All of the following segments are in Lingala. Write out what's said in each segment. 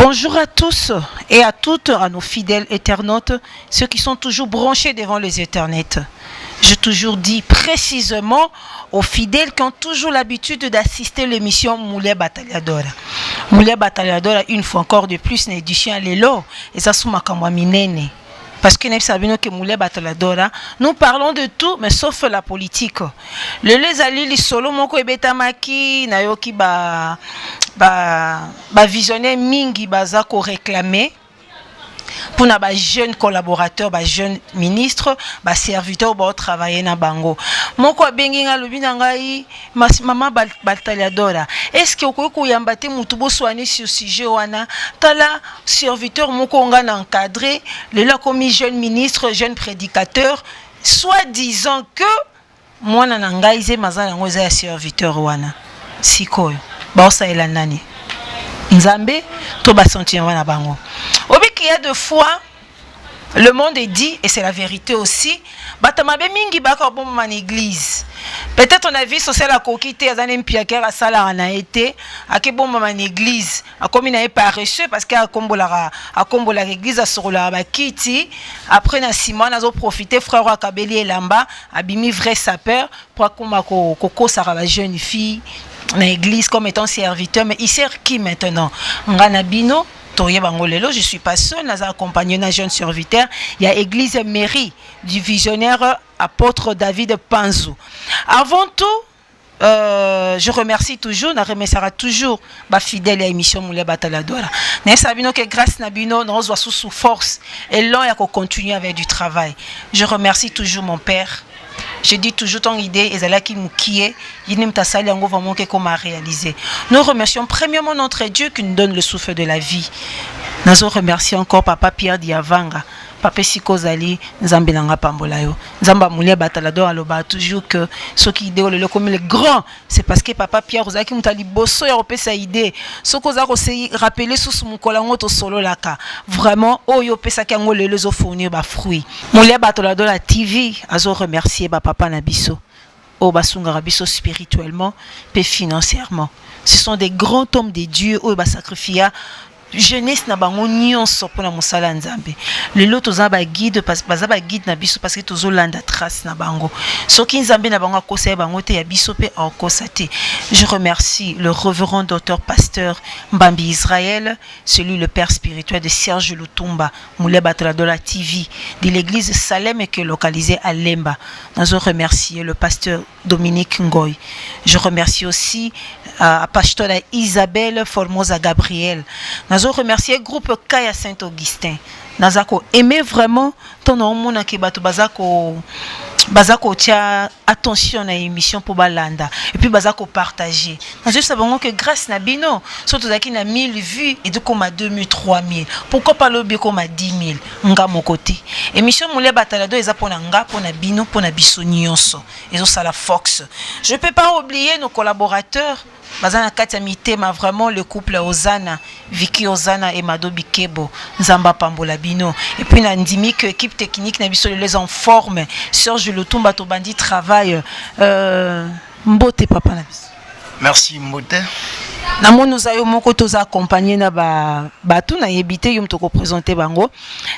Bonjour à tous et à toutes, à nos fidèles internautes, ceux qui sont toujours branchés devant les internets. J'ai toujours dit précisément aux fidèles qui ont toujours l'habitude d'assister l'émission Moulia Batalhadora. Moulia Batalhadora, une fois encore de plus, une édition lelo, et ça sous minene. Parce que que Moulia Batalhadora, nous parlons de tout, mais sauf la politique. Lelo ezali lisolo moko ebetamaki, nayoki ba visionnaire mingi baza ko réclamer mpona ba jeune collaborateur, ba jeune ministre, ba serviteur baotravaille na bango. Moko abengi nga, alobi na ngai: "Mama Batalhadora, est ce que okoki koyamba te motu boswani sur sujet wana? Tala serviteur moko nga na encadré, lelo akomi jeune ministre, jeune prédicateur, soit disant que mwana na ngai zema aza yango eza ya serviteur wana. Sikoyo baosalela nani, Nzambe to basentiment na bango?" Obiki ya de fois, le monde est dit, et c'est la vérité aussi, bato mabe mingi baka kobomama na église. Peut-être na vie sociale akoki te, aza na mpiakere asalaka na ye te, akebombama na église, akomi na ye paresseux parce que akombolaka église, asokolaka bakiti. Après, na nsima wana, azoprofite, frère oyo akabeli elamba, abimi vrai sapeur po akóma kokosaka ba jeune fille na église comme étant serviteur. Mais il sert qui maintenant? Nga na bino toyeba yango lelo. Je suis pas seul, naza accompagné na jeune serviteur ya église Mairie du visionnaire apôtre David Panzou. Avant tout, je remercie toujours, na remerciera toujours ba fidèle ya émission Moulia Bataladora. Nayebisa bino que grâce na bino nazwa sous force élan ya continuer avec du travail. Je remercie toujours mon père. Je dis toujours, ton idée ezalaki mokie, ye nde moto asali yango vraiment ke koma réaliser. Nous remercions premièrement notre Dieu qui nous donne le souffle de la vie. Nazo remercier encore papa Pierre Diavanga. Papa, esika ozali, Nzambe na nga pambola yo. Nzambe amolia Batalador aloba toujours que soki idée oyo lelo ekomi le grand, c'est parce que papa Pierre ozalaki moto ya liboso ya kopesa idée. Soki oza kose rappeler susu mokolo yango tosololaka, vraiment oyo opesaki yango lelo ezofournir bafruit. Molia Batalador la TV azo remercier bapapa na biso oyo basungaka biso spirituellement mpe financièrement. Ce sont des grands hommes de Dieu oyo basacrifia jeunesse na bango nyonso mpona mosala ya Nzambe. Lelo toza baguide, baza baguide na biso parce que tozolanda trace na bango. Soki Nzambe na bango akosa ye bango te, ya biso mpe akokosa te. Je remercie le révérend docteur pasteur Mbambi Israël, celui le père spirituel de Serge Lutumba Moulé Bataladola TV de l'église Salem qui est localisée à Lemba. Nazo remercier le pasteur Dominique Ngoy. Je remercie aussi pasteur Isabelle Formosa Gabriel. Nazo remercier groupe Kaya Saint-Augustin. Naza ko aimer vraiment ton omonaki bato baza kotia attention na émission mpo balanda et puis baza kopartage. Nazoyebisa bango que grâce na bino, so tozalaki na 1000 vues, edokoma 2000, 3000, pourquoi pas lobi ekoma 10 000? Nga moko te. Émission Molia Batalado eza mpona nga, mpona bino, mpona biso nyonso. Ezosala fox. Je peux pas oublier nos collaborateurs baza na kati ya mitema, vraiment le couple Ozana, Viki Ozana et Mado Bikebo. Nzambe apambola bino. Et puis nandimi que équipe technique na biso lelo eza en forme. Serge Lutumba, tobandi travail. Mbote papa na biso. Merci, mbote. Namoni oza yo moko, toza accompagné na bato nayebi te, yo moto koprésente bango,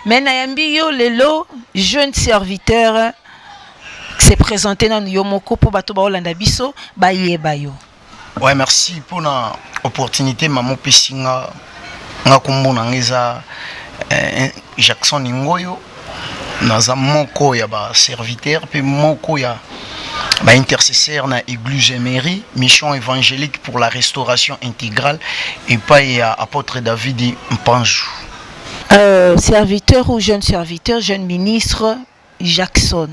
mais nayambi yo lelo jeune serviteur. Se présente nanu yo moko mpo bato baolanda biso bayeba yo. Ouais, merci mpona opportunité mama opesi nga. Nga kombo na nga eza Jackson Ngoyo. Naza moko ya baserviteur mpe moko ya baintercesseur na église Mairie, mission évangélique pour la restauration intégrale, epai ya apôtre David Mpanju. Serviteur ou jeune serviteur, jeune ministre Jackson,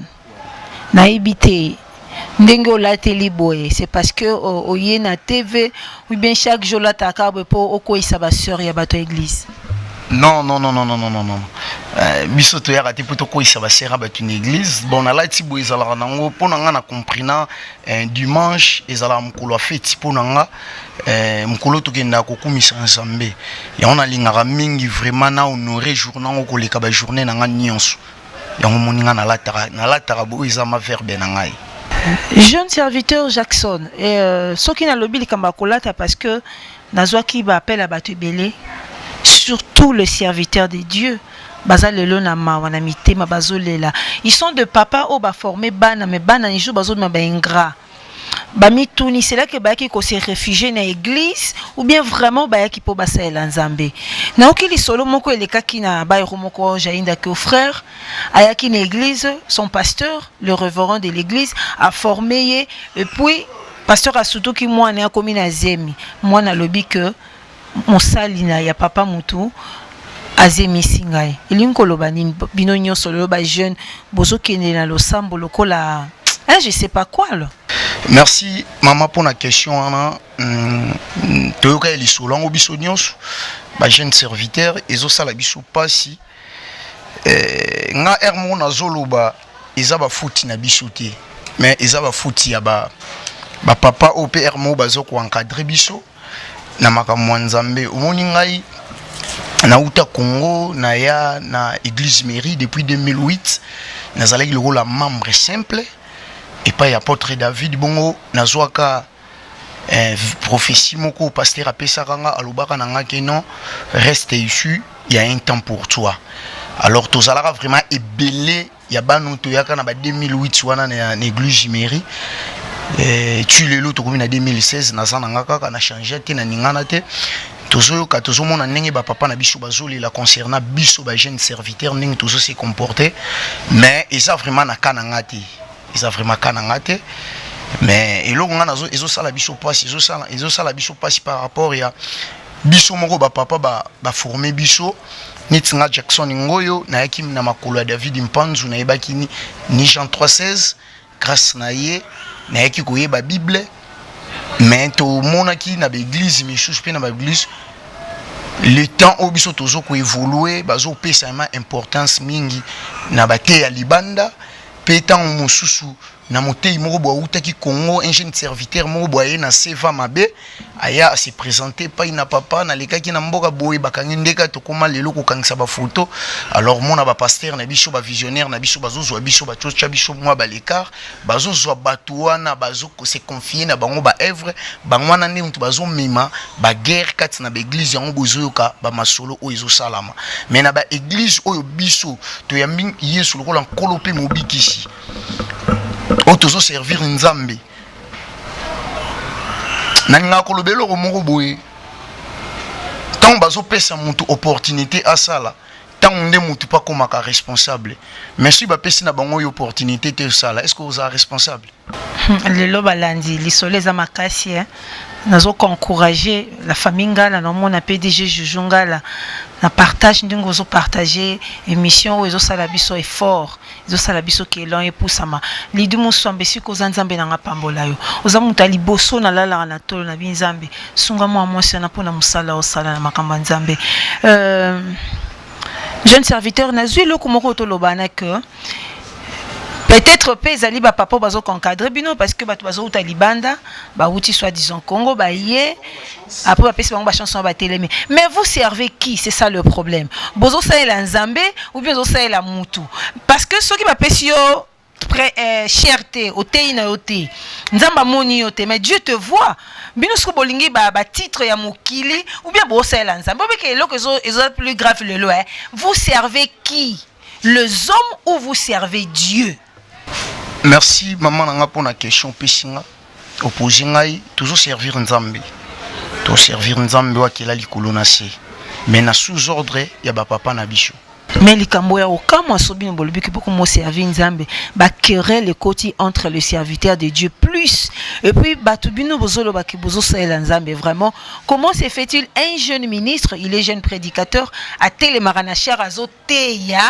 nayebi te ndenge olateli boye, c'est parce que oye na TV ou bien chaque jour olataka boye mpo okweyisa basœur ya bato ya église? Non, non, non, non, non, non, non, non. Biso toyaka te mpo tokweyisa basœur ya bato na église. Bon, nalati boye, ezalaka nango mpo na nga na comprina dimanche ezalaka mokolo ya feti mpo na nga, mokolo tokendaka kokumisa Nzambe. Yango nalingaka mingi vraiment na honore jour nango koleka bajournée na nga nyonso. Yango moni nga nalataka boye, eza ma verbe na ngai. Jeune serviteur Jackson, soki nalobi likambo ya kolata, parce que nazwaki baappel ya bato ebele. Surtout le serviteur de Dieu baza lelo na mawa na mitema, bazolela. Ils sont de papa oyo baforme bana, mais bana jour bazobima baingrat. Bamituni c'est là que bayaki ko se réfugier na église ou bien vraiment bayaki mpo basalela Nzambe. Nayoki lisolo moko elekaki na bayero moko jaindaki au frère ayaki na église, son pasteur, le révérend de l'église, a formé ye, et puis pasteur asutuki mwana, akomi na zemi. Mwana alobi que mosali na ya papa mutu azemisi ngai. Elingi koloba nini? Bino nyonso lelo bajeune bozokende na losambo lokola, hein, je sais pas quoi là. Merci mama mpona question wana. Toyoka ya lisolo yango, biso nyonso bajeune serviteur ezosala biso mpasi. Nga ere moko nazoloba, eza bafuti na biso te, mais eza bafuti ya bapapa oyo mpe ere moko baza koencadre biso na makambo ya Nzambe. Omoni, ngai nauta Congo, naya na église mairie depuis 2008. Nazalaki lokola membre simple epai ya apôtre David. Bongo nazwaka prophétie moko, pasteur apesaka nga, alobaka na nga ke non, reste issu, il y a un temps pour toi. Alors tozalaka vraiment ebele ya bano toyaka na ba 2008 wana na église mairie. Tu lelo tokomi na 2016, naza na nga kaka na change te, na ningana te. Tozoyoka, tozomona ndenge bapapa na biso bazolela concernant biso bajeune serviteur, ndenge tozo se comporter. Mais eza vraiment na ka na nga te, eza vraiment ka na nga te. Mais eloko nga nazo ezosala biso mpasi, ezosala biso mpasi par rapport ya biso moko bapapa baforme biso. Neti nga Jackson Ngoyo, nayaki na makolo ya David Mpanzu, nayebaki ni Jean 316. Grâce na ye nayaki koyeba Bible. Mais tomonaki na baeglise misusu mpe na baeglise, le temps oyo biso tozo koévolue, bazopesa ma importance mingi na bateya ya libanda. Mpe ntango mosusu na motei moko boye awutaki Congo, un jeune serviteur moko boye aye na seva mabe, aya ase présente epai na papa, nalekaki na mboka boye, bakangi ndeka. Tokóma lelo kokangisa bafoto. Alors mona bapasteur na biso, bavisionnaire na biso, bazozwa biso, batotya biso mwa balécart, bazozwa bato wana, bazose confie na bango baœuvre bango wana, nde moto bazomema baguerre kati na baeglise. Yango bozoyoka bamasolo oyo ezosalama. Mais na baeglise oyo biso toyambi Yesu lokola Nkolo mpe Mobikisi, oyo tozoservir Nzambe, nalingaka koloba eloko moko boye: ntango bazopesa motu opportunité asala, ntango nde motu mpo akomaka responsable. Mais soki bapesi na bango oyo opportunité te osala, est ce que ozala responsable? Lelo balandi lisolo eza makasi, eh? Nazoencourage la famille Ngala, naomona PDG Juju Ngala na partage. Ndenge ozopartage émission oyo ezosala biso effort, ezosala biso kelon epusama. Lidi Moswambe, esika oza, Nzambe nanga pambola yo. Oza moto ya liboso nalalaka na tolo na bi Nzambe sunga mwa mwasi wana mpona mosala osala na makambo ya Nzambe. Jeune serviteur, nazwi eloko moko toloba na que peut-être mpe ezali bapapa oyo bazokoencadre bino, parce que bato bazouta libanda, bauti soi-disant Congo, baye, après bapesi bango bachance wana, batelemi. Mais vous servez qui? C'est ça le problème. Bozosalela Nzambe ou bien ozosalela mutu? Parce que soki bapesi yo cher te, oteyi na yo te, Nzambe amoni yo te, mais Dieu te voit. Bino soki bolingi batitre ya mokili ou bien bosalela Nzambe, obeke eloko eza plus grave lelo, eh? Vous servez qui? Les hommes ou vous servez Dieu? Merci mama na nga mpona question opesi nga, opose ngai. Tozoservir Nzambe, toservir Nzambe oyo akela likolo na se, mais na sous ordre ya bapapa na biso. Mais likambo ya okamwa, so bino bolobiki mpo komoservir Nzambe, baquerelle ekoti entre le serviteur de Dieu plus et puis bato bino bozolobaki bozosalela Nzambe. Vraiment, comment se fait-il, un jeune ministre, il est jeune prédicateur, atelemaka na chaire, azoteya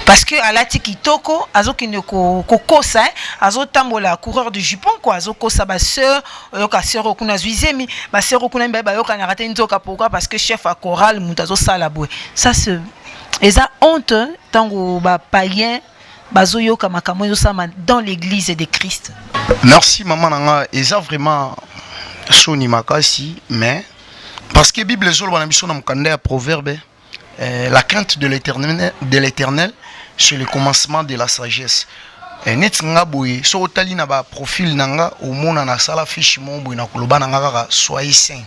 parce que alati kitoko, azokende kokosa, azotambola coureur de jupon quoi, azokosa basœur, oyoka sœur okuna azwi zemi, basœur okuna mibale bayokanaka te nzoka. Pourquoi? Parce que chef ya chorale moto azosala boye. Ça, c'est eza honte ntango bapayen bazoyoka makambo ezosalama dans l'église de Christ. Merci mama na nga. Eza vraiment soni makasi, mais parce que Bible ezoloba na biso na mokanda ya Proverbe, la crainte de l'Éternel, c'est le commencement de la sagesse. Neti nga boye, soki otali na baprofil na nga, omona nasala fiche moko boye na koloba na nga kaka: soyez saint.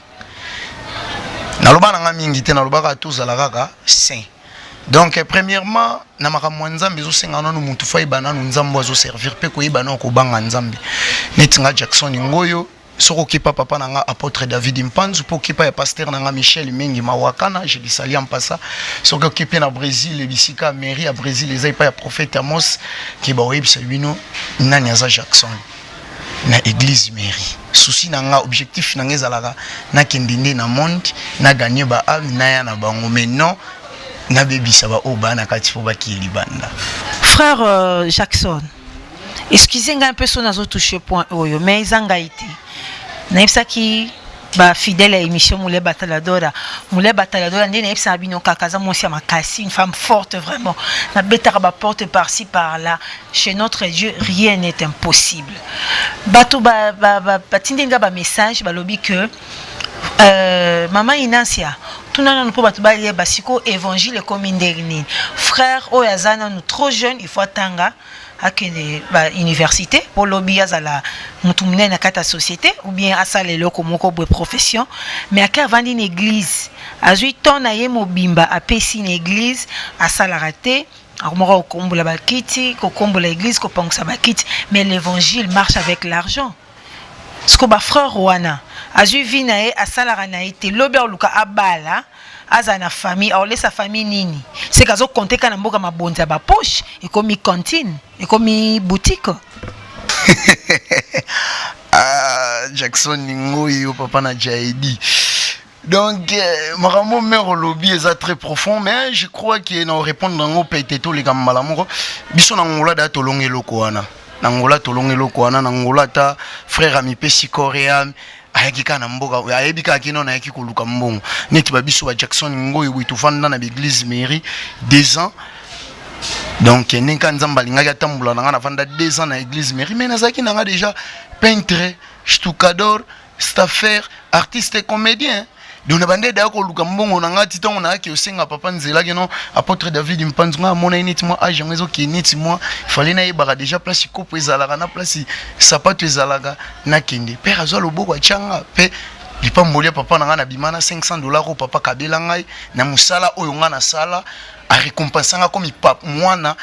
Naloba na nga mingi te, nalobaka tozala kaka saint. Donc premièrement, na makambo ya Nzambe ezosenga nanu mutu fa yeba nanu Nzambe azoservir mpe koyeba nanu kobanga Nzambe. Neti nga Jackson Ngoyo, soki okepa papa na nga apôtre David Mpanzu, mpo okepa ya pasteur na nga Michel Mengi Mawakana, je le salue en passant. Soki okepe na Brésil, bisika mairie ya Brésil eza epai ya prophète Amos, ke baoyebisa bino nani aza Jackson na église mairie. Souci na nga, objectif na nga ezalaka nakende nde na monde, na gagner ba âme, naya na bango, mais non nabebisa ba oyo baa na kati mpo bakie libanda. Frère Jackson, excusez ngai mpe so nazotouche point oyo, mais eza ngai te. Nayebisaki bafidèle ya émission Mule Bataladora, Mule Bataladora nde nayebisaka bino kaka aza mwasi ya makasi, une femme forte vraiment. Nabetaka baporte par-ci par-là. Chez notre Dieu, rien n'est impossible. Bato batindi nga bamessage, balobi que mama Inasia, tuna nanu mpo bato bayeba sikoyo évangile ekomi ndenge nini. Frère oyo aza nanu trop jeune, il faut atanga, akende bauniversité mpo lobi azala motu monene na kati ya société, ou bien asala eloko moko boye, profession. Mais ake avandi na église, azwi temps na ye mobimba apesi na église, asalaka te, akomaka kokombola bakiti, kokombola église, kopangwisa bakiti. Mais l'évangile marche avec l'argent. Siko bafrère wana azwi vie na ye, asalaka na ye te, lobi aluka abala, azala na famille, aolesa famille nini? Seke azokonte kaka na mboka mabonzi ya bapoche, ekomi cantine, ekomi boutique. Ah, Jackson Ngoyo, papa na Jaidi. Donc makambo mare olobi eza très profond, mais je crois que na répondre nango peut-être toleka mbala moko. Biso na Ngola da tolonga eloko wana, na Ngola tolonga eloko wana. Na Ngola, ata frère amipesi korea, ayaki kaka na mboka, ayebi kaka kino nayaki koluka mbongo. Neti babiso ba Jackson Ngoyo boye, tovanda na baeglise mairie 2 ans. Donc ndenge kaka Nzambe alingaki atambola na nga, navanda 2 ans na église mairie, mais nazalaki na nga déjà peintre, stucador, staffer, artiste et comédien. Donc na bande daya koluka mbongo na nga ti ntango nayaki osenga papa nzela keno apôtre David Mpanzu. Nga amona ye neti mwa age yango ezokende, neti mwa fale nayebaka déjà place kopo ezalaka na place sapato ezalaka. Nakende, père azwa loboko, atianga mpe lipamboli ya papa na ngai. Nabima na 500 $ oyo papa kabela ngai na mosala oyo ngai nasala, arécompense nga komi mwana.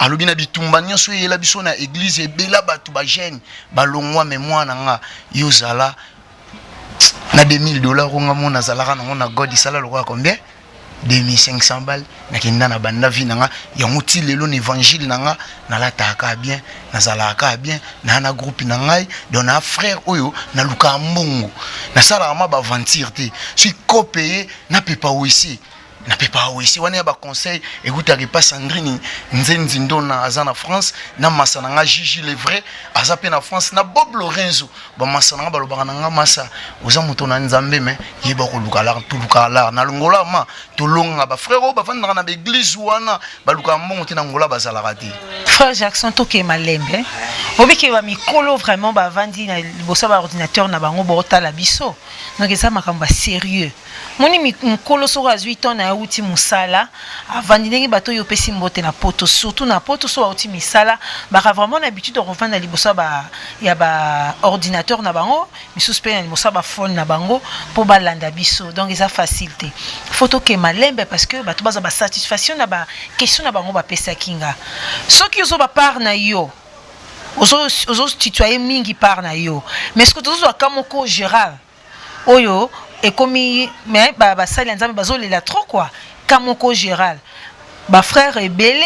Alobi na bitumba nyonso eyela biso na église, ebela bato bajeune balongwa, me mwana nga yo ozala na 2000 $. Oyo nga mona azalaka nango na God, esala lokola combien? 2500 balles. Nakenda na banda vie na nga yango ti lelo na évangile na nga. Nalataka bien, nazalaka bien, naa na groupe na ngai. Donc na frère oyo nalukaka mbongo, nasalaka ma baaventure te. Soki kopeye, napepa wese, napepa wese wana ya baconseil ekutaka epa Sandrine Nzenzi Ndona, aza na France, na masa na nga Gigi le vrai, aza mpe na France, na Bob Lorenzo. Bamasa na nga balobaka na nga: "Masa, oza moto na Nzambe, me yeba koluka lar." Tolukaka lar na Ngola, ma tolonga bafrère oyo bafandaka na baeglise wana balukaka mbongo te, na Ngola bazalaka te. Frère Jackson, tokema lembe obiki bamikolo vraiment bavandi na liboso ya baordinateur na bango, baotala biso. Donc eza makambo ya sérieux. Moni mokolo soko azwi temps na ye, awuti mosala, avandi ndenge bato oyo opesi mbote na Poto, surtout na Poto, so bauti misala, baka vraiment na habitude ya kovanda liboso ya baordinateur na bango, misusu mpe na liboso ya baphone na bango mpo balanda biso. Donc eza facile te, faut tokema lembe parce que bato bazwa basatisfaction na baquestion na bango bapesaki nga. Soki ozo bapart na yo, ozotutoye mingi part na yo, mais soki tozozwa ka moko Gérald oyo ekomi, mais basali ya Nzambe bazolela trop quoi. Ka moko Gérald, bafrère ebele,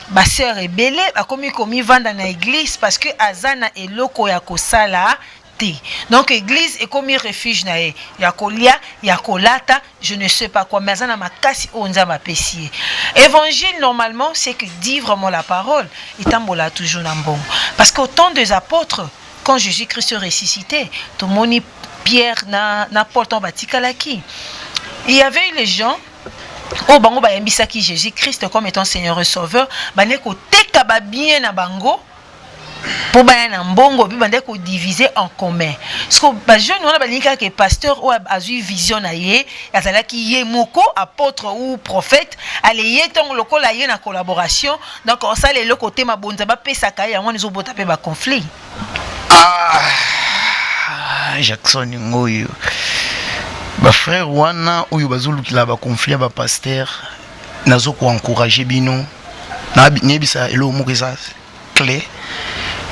basœur ebele bakomi komivanda na église parce que aza na eloko ya kosala te. Donc église ekomi refuge na ye ya kolia, ya kolata, je ne sais pas quoi, mais aza na makasi oyo Nzambe apesi ye. Évangile, normalement, c'est que dit vraiment la parole, etambola toujours na mbongo, parce qu'au temps des apôtres, quand Jésus Christ ressuscité, tomoni Pierre na Paul ntango batikalaki, il y avait les gens oyo bango bayembisaki Jésus Christ comme étant Seigneur et Sauveur, bande koteka babien na bango mpo baya na mbongo, mpe bande kodivise en commun. Parce que bajeune wana balingi kaka pasteur oyo azwi vision na ye, azalaki ye moko apôtre ou prophète, ale ye ntongo lokola ye na collaboration. Donc osala eloko te, mabonza bapesaka ye yango wana ezobota mpe baconflit. Ah, Jackson Ngoyo. Bafrère wana oyo bazolukila baconflit ya bapasteur, nazo koencourage bino. Nayebisa eloko moko eza clé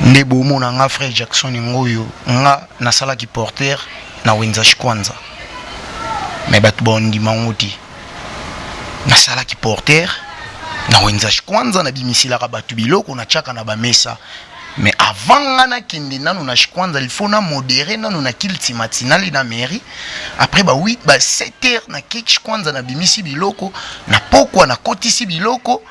nde bomona nga, frère Jackson Ngoyo. Nga nasalaki porteur na wenza Kwanza, mais bato bandima yango te. Nasalaki porteur na wenza Kwanza, nabimisilaka bato biloko, natiaka na bamesa. Mais avant nga nakende nanu na Kwanza, il faut na modérer nanu na culte matinale na mairie. Après ba 8, ba 7 heures, nakeki Kwanza, nabimisi biloko. Na pokwa nakotisi biloko.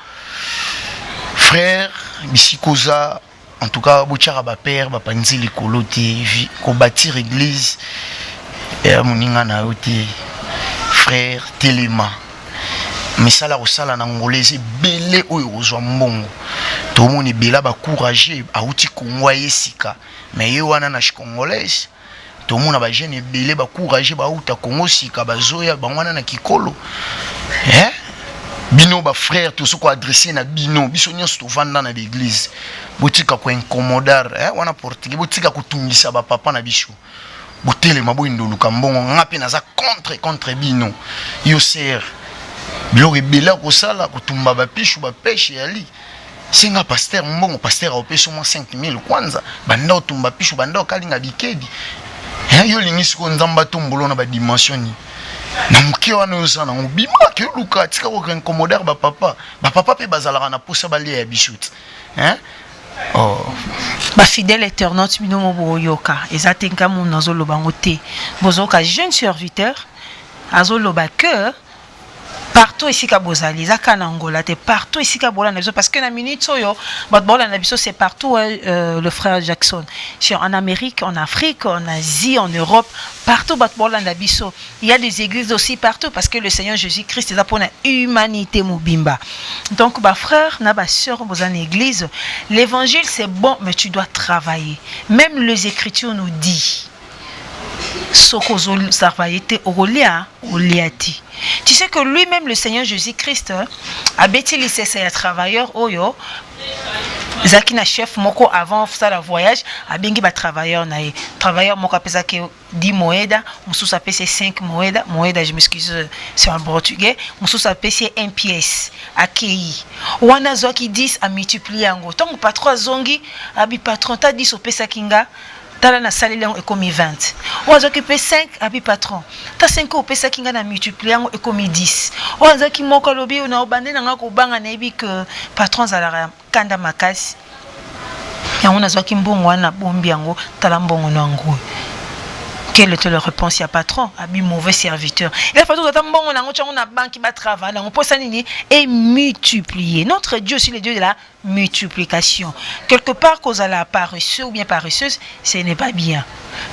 Frère, bisika oza, en tout cas botiaka bapère bapanzi likolo te. Kobâtir église eya moninga na yo te. Frère, telema, misala kosala na Ngolo eza ebele. Oyo kozwa mbongo, tomona ebele bacourage awuti Kongo, aye sika, mais ye wana na congolaise. Tomona bajeune ebele bacourage bauta Kongo sika, bazoya bango wana na kikolo, eh? Bino bafrère, tozo koadresse na bino. Biso nyonso tovanda na baeglise, botika koincomodar, eh? Wana portugais. Botika kotungisa bapapa na biso. Botelema, boyindoluka mbongo. Nga mpe naza contre bino. Yo sœur, biloko ebele ya kosala, kotumba bapishu, bapeshe yali, senga pasteur mbongo. Pasteur aopesi mwa 5000 kwanza, banda otumba pishu, banda okalinga bikedi. Yo olingi sikoyo Nzambe atombolo na badimension nini na moke wana oyo oza nango? Bimaka, oluka, tika koincommoder bapapa. Bapapa mpe bazalaka na posa balia ya biso te. Oh. Bafidèle internaute, bino mo boyoka, eza te nkamu nazoloba yango te. Bozoyoka jeune serviteur azoloba que partout esika bozali, eza kaka na Angola te, partout esika bolanda biso, parce que na minute oyo bato baolanda biso, c'est partout, hein, le frère Jackson, c'est en Amérique, en Afrique, en Asie, en Europe, partout bato baolanda biso. Il y a des églises aussi partout, parce que le Seigneur Jésus-Christ eza mpona humanité mobimba. Donc bafrère na basœur, boza na église, l'évangile, c'est bon, mais tu dois travailler. Même les Écritures nous dit: soki ozotravaille te, okolia olia te. Tu sais que lui-même, le Seigneur Jésus-Christ, abeti lisese ya travailleur oyo ezalaki na chef moko. Avant sala voyage, abengi batravailleur na ye. Travailleur moko apesaki 10 moeda, mosusu apesi 5 moeda, moeda, je m'excuse, c'est en portugais, mosusu apesi 1 pièce. Akei wana, azwaki 10, amultiplie yango. Ntango patron azongi, abi: "Patron, ta 10 opesaki nga, tala, nasaleli yango, ekomi 20." Oyo azwaki mpe 5, abi: "Patron, ta 5 oyo opesaki ngai, na multiplie yango, ekomi 10." Oyo azwaki moko alobi: "Na obande na ngai kobanga, nayebi ke patron azalaka kanda makasi, yango nazwaki mbongo wana, nabombi yango. Tala mbongo na yango." Quelle était la réponse ya patron? Abi: "Mauvais serviteur." Il a fallu ozwata mbongo nango, tiango na banki, batravaille nango mposa nini et multiplier. Notre Dieu aussi, le Dieu de la multiplication. Quelque part, kozala paresseux ou bien paresseuse, ce n'est pas bien.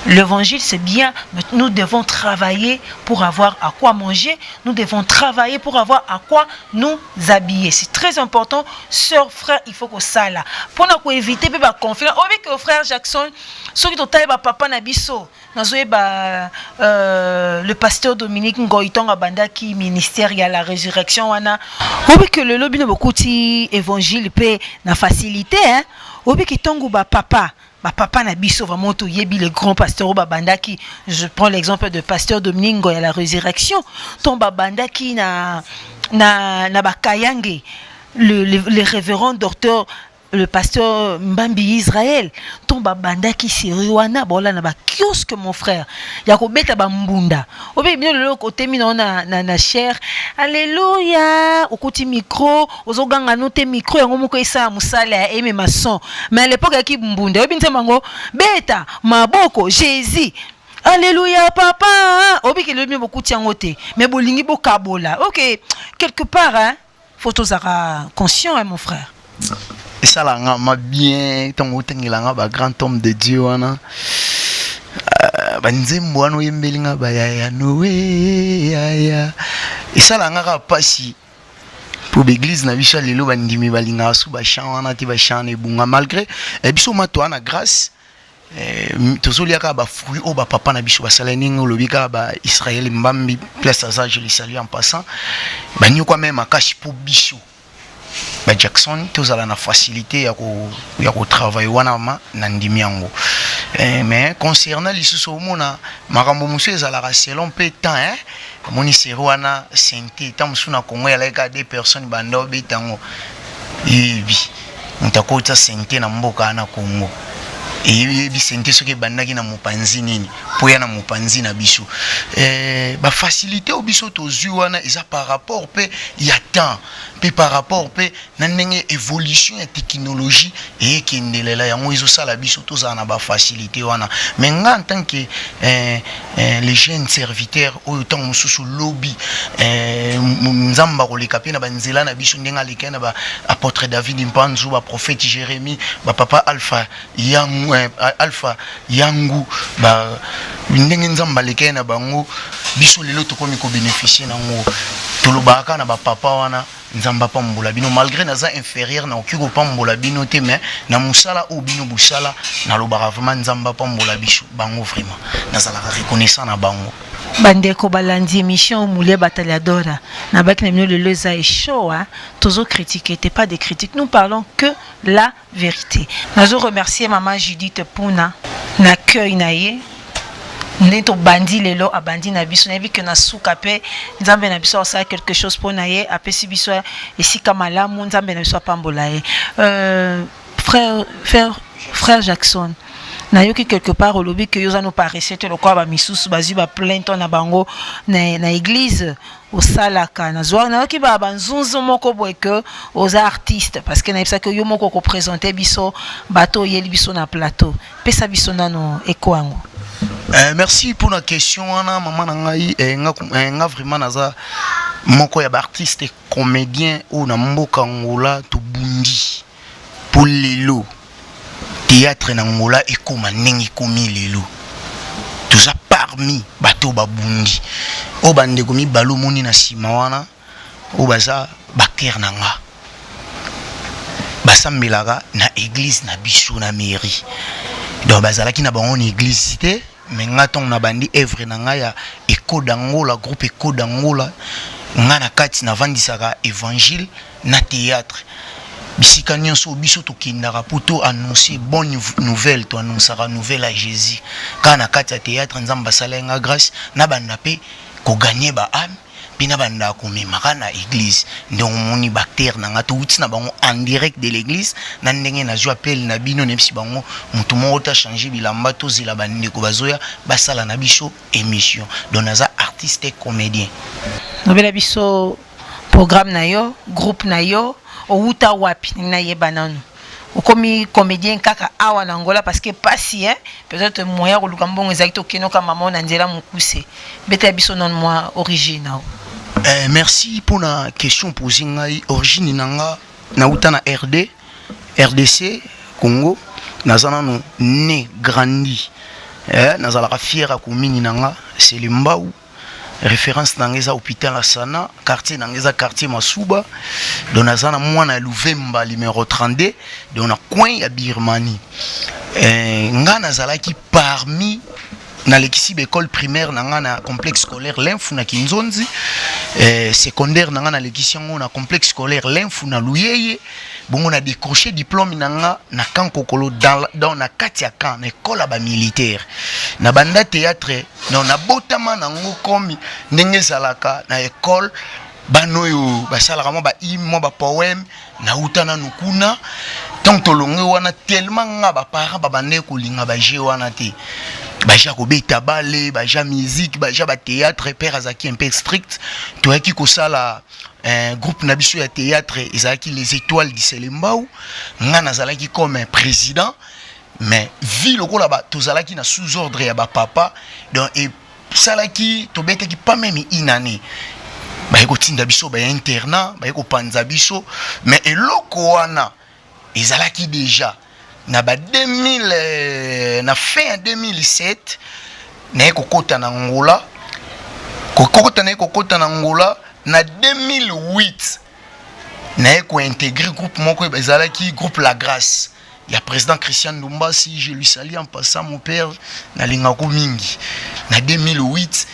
L'évangile, c'est bien, mais nous devons travailler pour avoir à quoi manger. Nous devons travailler pour avoir à quoi nous habiller. C'est très important. Sœur, frère, il faut que ça là. Pour éviter le conflit. Que frère Jackson, ceux qui ont papa na biso, nazoyeba le pasteur Dominique Ngoi, ntango abandaki ministère ya la résurrection wana, oyebi ke lelo bino bokuti évangile mpe na facilité, hein? Oyebi ke ntango bapapa na biso, vraiment toyebi le grand pasteur oyo babandaki, je prends l'exemple de pasteur Dominique Ngoi ya la résurrection, ntango babandaki na bakayange, le révérend docteur, le pasteur Mbambi Israël, ntango babandaki série wana, baola na bakiosque, mon frère, ya kobeta bambunda. Obebi bino lelo otemi nao na chaire, alleluya, okoti micro, ozoganga no te, micro yango moko esala mosala ya emema son. Mais à l'époque yaki mbunda, oyebi nzembo yango: "Beta maboko, Jésus, alléluia, papa." Obiki lelo bino bokuti yango te, mais bolingi bokabola. Ok, quelque part, hein, faut tozala conscient, hein, mon frère. Esalaka nga ma bien ntango otangelanga bagrand homme de Dieu wana, banzembo wana oyembeli nga, bayaya Noe yaya, esalaka nga kaka mpasi mpo baeglise na biso ya lelo, bandimi balingaka su bachant wana te. Bachant wana ebunga, malgré biso mato wana grâce, tozolia kaka bafruit oyo bapapa na biso basala. Ndenge olobi kaka, baisrael Mbambi, place aza, je le salue en passant, banyokwa me makasi mpo biso bajackson tozala na facilité ya kotravaille wana. Ma na ndimi yango. Mais concernant lisusu, omona makambo mosusu ezalaka selon mpe temps, hein? Omoni série wana synthé, ntango mosusu na Congo ezalaki kaka deux personnes banda obeta yango. Yebi moto akota synthé na mboka wana Congo, eyebi synthé soki ebandaki na mopanzi nini mpo ya na mopanzi na biso. Bafacilité oyo biso tozwi wana eza par rapport mpe ya temps, mpe par rapport mpe na ndenge évolution ya technologie eyekendelela. Yango ezosala biso tozala na bafacilité wana. Mais nga, en tant que les jeunes serviteurs oyo ntango mosusu lobi Nzambe akoleka mpe na banzela na biso, ndenge aleki na baapôtre David Mpanzu, baprophète Jérémie, bapapa Alpha Yangu, Alpha Yangu, ba ndenge Nzambe aleki na bango, biso lelo tokomi kobénéficie nango. Tolobaka kaka na bapapa wana: Nzambe apambola bino. Malgré naza inférieur, nakoki kopambola bino te, mais na mosala oyo bino bosala, nalobaka vraiment Nzambe apambola biso bango. Vraiment nazalaka reconnaissant na bango. Bandeko balandi émission Mulia Batalhadora, nabaki na bino lelo eza chaud, tozocritique te, pas de critique, nous parlons que la vérité. Nazo remercier mama Judith Puna na accueil na ye ndenge tobandi lelo, abandi na biso. Nayebi ke na suka mpe Nzambe na biso asala quelque chose mpo na ye, apesi biso esika malamu. Nzambe na biso apambola ye. Frère Jackson, nayoki quelque part olobi ke yo oza no paresseux te lokola bamisusu bazwi baplein temps na bango na église osalaka. Nazwa nayoki banzunzu moko boye ke oza artiste, parce que nayebisaki yo moko okoprésente biso bato oyeli biso na plateau. Pesa biso nano eko yango. Merci pour la question wana, mama na ngai. Nga vraiment naza moko ya baartiste comédien oyo na mboka Ngola tobundi mpo lelo théâtre na Ngola ekóma ndenge ekómi lelo. Toza parmi bato babundi. Oyo bandeko mibale omoni na nsima wana, oyo baza baacteur na nga, basambelaka na église na biso na mairie. Donc bazalaki na bango na église te, mais nga ntongo na bandi œuvre na ngai ya Eko d'Angola, groupe Eko d'Angola, nga na kati navandisaka évangile na théâtre. Bisika nyonso biso tokendaka mpo to annonce bonne nouvelle, toannonsaka nouvelle ya Jésus kaka na kati ya théâtre. Nzambe asala nga grâce, nabanda mpe kogagner baâme, mpe nabanda komemaka na église. Ndenge omoni baacteur na nga, touti na bango en direct de l'église. Na ndenge nazwi appel na bino, nayebisi bango motu moko tachange bilamba, tozela bandeko bazoya basala na biso émission. Donc naza artiste comédien. Lobela biso programme na yo, groupe na yo, owuta wapi, ndenge nayeba nanu okomi comédien kaka awa na Angola, parce que pasi, hein, peut-être moyen koluka mbongo ezalaki, tokende mama na nzela mokuse. Betela biso nanu mwa origine na. Merci mpona question posé ngai. Origine na nga, nauta na RDC Congo. Naza nano né, grandi, nazalaka fier ya commune na nga Selembao. Référence na nga eza hôpital Asana, quartier na nga eza quartier Masuba. Donc naza na mwana ya Luvemba numéro 32, donc na coin ya Birmanie. Nga nazalaki parmi, nalekisi baécole primaire na nga na complexe scolaire Lemfu na Kinzonzi, secondaire na nga nalekisi yango na complexe scolaire Lemfu na Luyeye. Bongo na décroché diplôme na nga na camp Kokolo, dans na kati ya camp, na école ya bamilitaire. Na banda théâtre, non, nabotama nango komi ndenge ezalaka na école, bana oyo basalaka mwa bahymne, mwa bapoème. Nauta nanu kuna. Ntango tolonge wana, tellement nga baparent babandaki kolinga bajeu wana te, baja kobeta bale, baja musique, baja bathéâtre, père azalaki un peu strict. Toyaki kosala groupe na biso ya théâtre, ezalaki Les Étoiles du Selembao. Nga nazalaki comme un président, mais vi lokola tozalaki na sous ordre ya bapapa, donc esalaki tobetaki pas même une année, baye kotinda biso baya internat, baye kopanza biso. Mais eloko wana ezalaki déjà na ba 2000, na fin ya 2007. Naye kokota na Ngola, kokota, naye kokota na Ngola na 2008. Naye kointégrer groupe moko ezalaki groupe La Grâce ya président Christian Ndumbasi. Je lui salue en passant, mon père, nalingako mingi. Na 2008,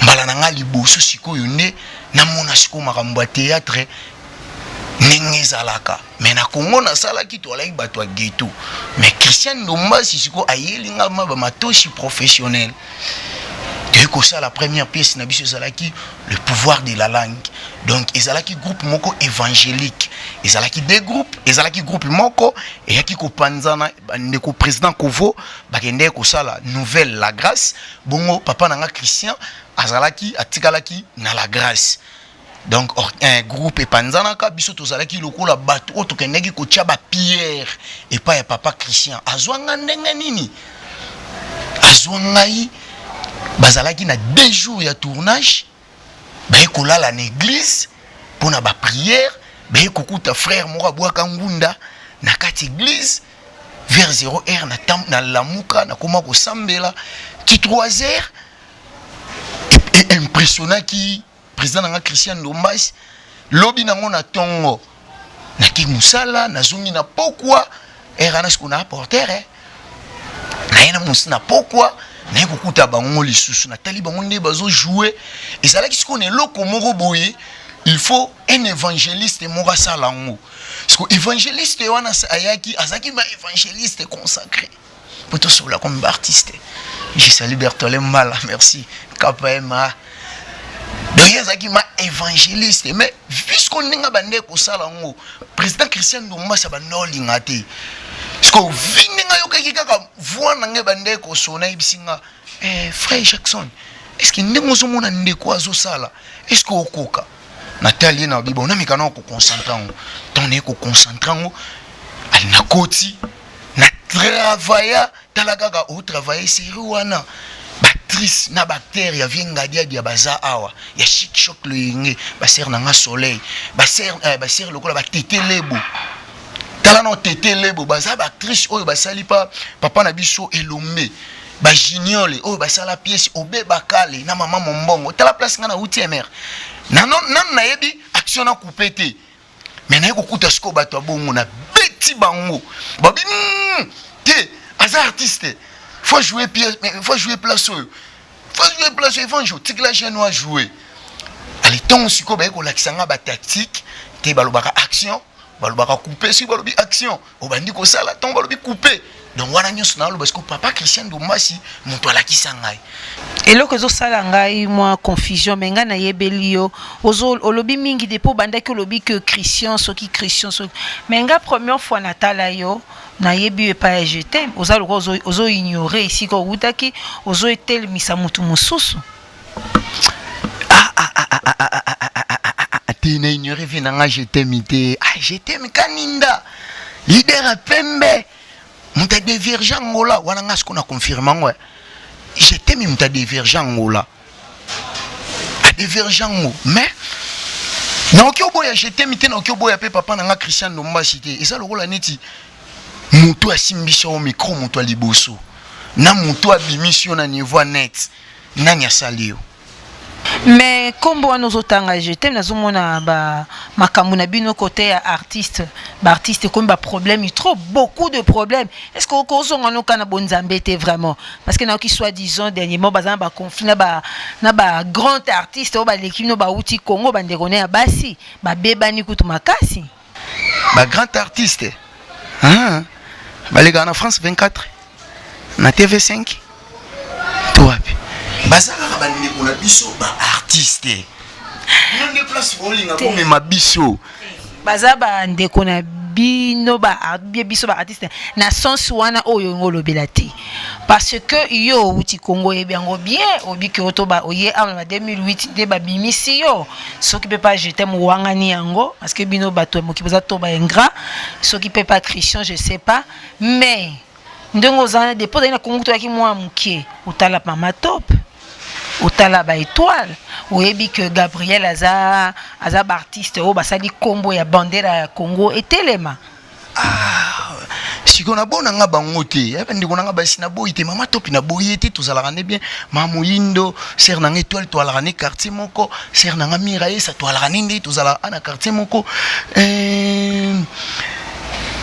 mbala na nga liboso sikoyo nde namona sikoyo makambo ya théâtre. Ndenge ezalaka, mais na Congo nasalaki, toalaki bato ya ghetto. Mais Christian Ndombasi sikoyo ayeli nga ma bamatoshi professionnel. Toyei kosala première pièce na biso, ezalaki Le Pouvoir de la Langue. Donc ezalaki groupe moko évangélique, ezalaki deux groupes. Ezalaki groupe moko eyaki kopanzana, bandeko président Kovo bakendeki kosala Nouvelle La Grâce. Bongo papa na nga Christian azalaki, atikalaki na La Grâce. Donc un groupe epanzanaka. Biso tozalaki lokola bato oyo tokendaki kotia bapierre epai ya papa Christian. Azwanga ndenge nini? Azwa ngai, bazalaki na 2 jours ya tournage, baye kolala na église mpona baprière. Baye kokuta frère moko abwaka ngunda na kati église vers 0 heure. Na lamuka, nakoma kosambela ti 3 heures. Impressionnaki président na nga Christian Ndombasi. Lobi nango na ntongo nake mosala, nazongi na pokwa ere wana. Sikoyo na porter naye na mosi na pokwa, naye kokuta bango lisusu, natali bango nde bazojouer. Ezalaki sikoyo na eloko moko boye, il faut un évangéliste moko asala yango. Siko évangéliste wana ayaki, azalaki ba évangéliste consacré po tosola comme baartiste. Je salue Bertolin Mbala, merci KPMA. Donc ye azalaki ma évangéliste, mais puisque ndenge abandeki kosala yango, président Christian Ndombasi abanda olinga te. Siko vi ndenge ayokaki kaka voix na ngai bandeki kosona, ayebisi nga: "Eh, frère Jackson, est ce que ndenge ozomona ndeko azosala, est ce que okoka?" Natali ye na bibo, nameka na koconcentrer yango. Ntango naye koconcentrer yango, ali nakoti na travailla. Tala kaka otravaille série wana, baactrice na baacteur ya vie Ngadiadi ya baza awa, ya Chic Choc Loyenge, basere na nga Soleil, basere lokola batete lebo. Tala na tete lebo, baza baactrice oyo basali pa papa na biso Elombe, bajuniole oyo basala pièce Obe Bakale na mama Mombongo. Tala place nga na uti mr nano nano nayebi action na coupe te, mais naye kokuta sikoyo bato ya bongo, na beti bango babi te aza artiste, faut jouer pièce, faut jouer place oyo, faut jouer place oyo. Evange otikela jeune oyo ajouer. Ale ntongo sikoyo baye kolakisa nga batactique te. Balobaka action, balobaka coupe. Soki balobi action, obandi kosala. Ntongo balobi coupe, donc wana nyonso naloba sikoyo papa Christian Ndombasi moto alakisa ngai. Eloko ezosala ngai mwa confusion, mais ngai nayebeli yo, olobi mingi depuis obandaki, olobi ke Christian soki Christian soki, mais nga première fois natala yo, nayebi yo epai ya Je t'aime. Oza lokola ozoignore esika owutaki, ozoetelemisa motu mosusu. Ah, ah, ah, ah, ah, ah, ah, ah, ah, ah, te, na ignore vie na nga Je t'aime te. Ah, Je t'aime kaninda leader ya pembe, moto adévierge Angola wana. Nga sikoyo na confirme yango, Je t'aime moto adévierge Angola, adévierge yango. Mais nakoki oboya Je t'aime te, nakoki oboya mpe papa na nga Christian Ndombasi te. Eza lokola neti moto asimbisi yo micro, moto ya liboso na moto abimisi yo na niveau ya net, nani asali yo? Mais nkombo wana ozotanga Je t'aime, nazomona ba makambo na bino côté ya artiste, baartiste ekomi baproblème, trop beaucoup de problèmes. Est ce que okozonga noka na bonzambe te vraiment? Parce que nayoki soi disant dernièrement baza na baconflit na bagrand artiste oyo baleki bino, bauti Congo, bandeko ne ya basi babebani kutu makasi. Bagrand artiste, ah, balekaka na France 24, na TV5 to wapi? Baza kaka bandeko na biso baartiste. Bino nde place bolinga bomema biso. Baza bandeko na bino biso baartiste na sens wana oyo olingi olobela te, parce que yo outi Congo, oyebi yango bien, obiki oyo to oye awa na 2008 nde babimisi yo. Soki mpe pa Je t'aime owangani yango, parce que bino bato ya moki boza to baingrat. Soki mpe pa Christian, je sais pas, mais ndenge oza depuis ozali na Congo, toyaki mwa moke, otala Mama Top, otala baétoile, oyebi ke Gabriel aza baartiste oyo basali nkombo ya bandera ya Congo etelema. Ah, sikoyo nabona nga bango te. Ya bandeko na nga basi, naboyi te. Mama Topi naboyi ye te, tozalaka nde bien. Mama Moyindo, sere na nga Étoile, toalaka ne quartier moko. Sere na nga Mira Esa, toalaka ne nde tozalaka na quartier moko.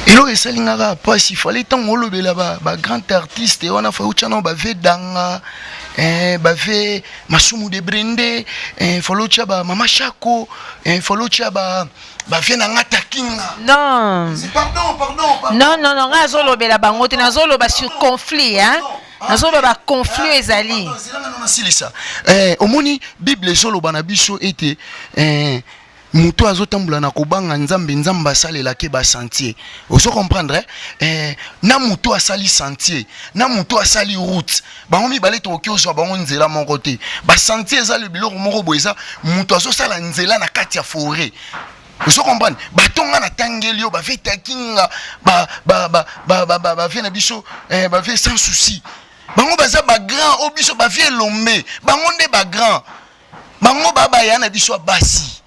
Eloko esali nga kaka mpasi, fale ntango olobela bagrand artiste wana, fa otya nao bavedanga. Bave Masumu de Brende, falo otya ba Mama Shako, falo otya ba bavie na nga Takinga. Non. Pardon, pardon, pardon. Non, non, non, ngai azolobela bango te, nazoloba sur conflit, hein. Nazoloba conflit ezali. Nasilisa. Omoni, Bible ezoloba na biso ete moto azotambola na kobanga Nzambe, Nzambe asalelaki basentier. Ozo comprendre, eh? Na moto asali sentier, na moto asali route, bango mibale tokoki ozwa bango nzela moko te. Basentier eza biloko moko boye, eza moto azosala nzela na kati ya forêt. Ozo comprendre? Bato nga natangeli yo, bavie Takinga, bavie na biso, bavie Sans Souci, bango baza bagrand. Oyo biso bavie Elombe, bango nde bagrand. Bango baya na biso ya basi,